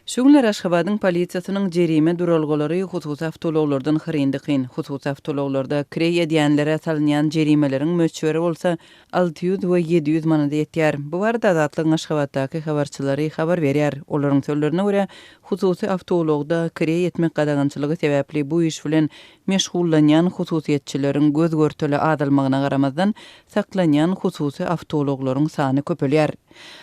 Şu günler Aşgabadyň polisiýasynyň jerime duralgalary hususy awtoulaglardan hyryn-dykyn. Hususy awtoulaglarda kireý edýänlere salynýan jerimeleriň möçberi bolsa 600 we 700 manada ýetýär. Bu barada Azatlygyň Aşgabatdaky habarçylary habar berýär. Olaryň sözlerine görä, hususy awtoulagda kireý etmek gadagançylygy sebäpli bu iş bilen meşgullanýan hususyýetçileriň göz-görtele azalmagyna garamazdan, saklanýan hususy awtoulaglaryň sany köpelýär.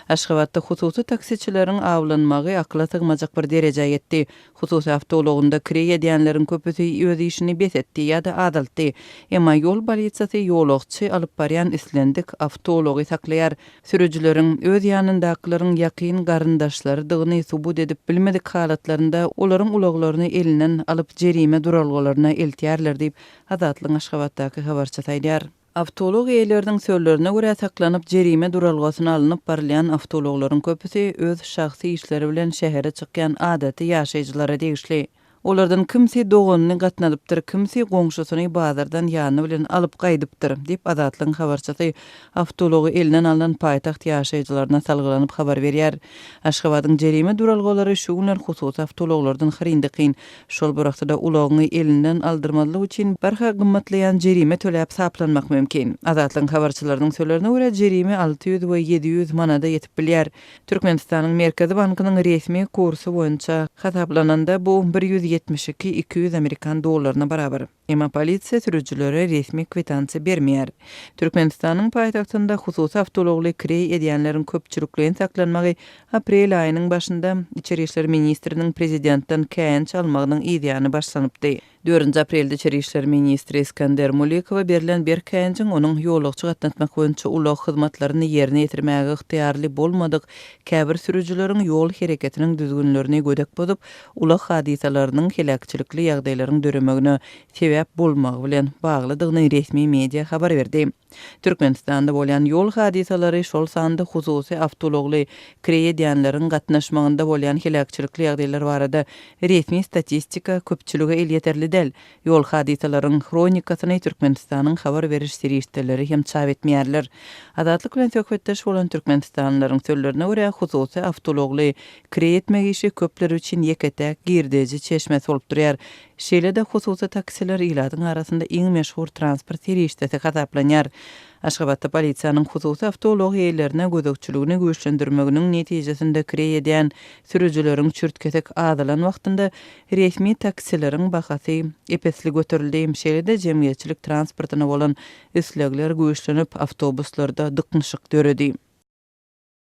Aşgabatda hususy taksiçileriň awlanmagy akyla sygmajak bir derejä ýetdi. Hususy awtoulagynda kireý edýänleriň köpüsi öz işini bes etdi ýa-da azaltdy. Emma ýol polisiýasy ýolagçy alyp barýan islendik awtoulagy saklaýar. Sürüjileriň öz ýanyndakylaryň ýakyn garyndaşlarydygyny subut edip bilmedik halatlarynda olaryň ulaglaryny elinden alyp jerime duralgalaryna eltýärler diýip, Azatlygyň Aşgabatdaky habarçysy aýdýar. Awtoulag eýeleriniň sözlerine görä, saklanyp jerime duralgasyna alnyp barylýan awtoulaglaryň köpüsi öz şahsy işleri bilen şähere çykýan adaty ýaşaýjylara degişli. Olardan kimsi doganyny gatnadypdyr, kimsi goňşusyny bazardan ýany bilen alyp gaýdypdyr, diýip, Azatlygyň habarçysy awtoulagy elinden alnan paýtagt ýaşaýjylaryna salgylanyp habar berýär. Aşgabadyň jerime duralgalary şu günler hususy awtoulaglardan hyryn-dykyn. Şol bir wagtda-da ulagyňy elinden aldyrmazlyk üçin barha gymmatlaýan jerime töläp saplanmak mümkin. Azatlygyň habarçylarynyň sözlerine görä, jerime 600 we 700 manada ýetip bilýär. Türkmenistanyň Merkezi bankynyň resmi kursy boýunça hasaplananda bu 172 200 amerikan dollaryna barabar. Emma polisiýa sürüjilere resmi kwitansiýa bermeýär. Türkmenistanyň paýtagtynda hususy awtoulagly kireý edýänleriň köpçülikleýin saklanmagy aprel aýynyň başynda, içeri işler ministriniň prezidentden käýinç almagynyň yzýany başlanypdy. Dördünji aprelde içeri işler ministri Iskender Mulikowa berlen berk käýinjiň onuň ýolagçy gatnatmak boýunça ulag hyzmatlaryny ýerine ýetirmäge ygtyýarly bolmadyk käbir sürüjileriň ýol hereketiniň düzgünlerini gödek bozup, ulag hadysalarynyň, heläkçilikli ýagdaýlaryň döremegine sebäp bolmagy bilen baglydygyny resmi media habar berdi. Türkmenistanda bolýan ýol hadysalary, şol sanda hususy awtoulagly kireý edýänleriň gatnaşmagynda bolýan heläkçilikli ýagdaýlar barada resmi statistika köpçülige elýeterli däl. Ýol hadysalaryň hronikasyny Türkmenistanyň habar beriş serişdeleri hem çap etmeýärler. Azatlyk bilen söhbetdeş bolan türkmenistanlylaryň sözlerine görä, hususy awtoulagly kireý etmek işi köpler üçin ýeke-täk girdeji çeşmesi bolup durýar. Şeýle-de hususy taksiler ilatyň arasynda iň meşhur transport serişdesi hasaplanýar. Aşgabatda polisiýanyň hususy awtoulag eýelerine gözegçiligini güýçlendirmeginiň netijesinde kireý edýän sürüjileriň çürt-kesik azalan wagtynda resmi taksileriň bahasy ep-esli göterildi. Şeýle-de jemgyýetçilik transportyna bolan islegler güýçlenip, awtobuslarda dyknyşyk döredi.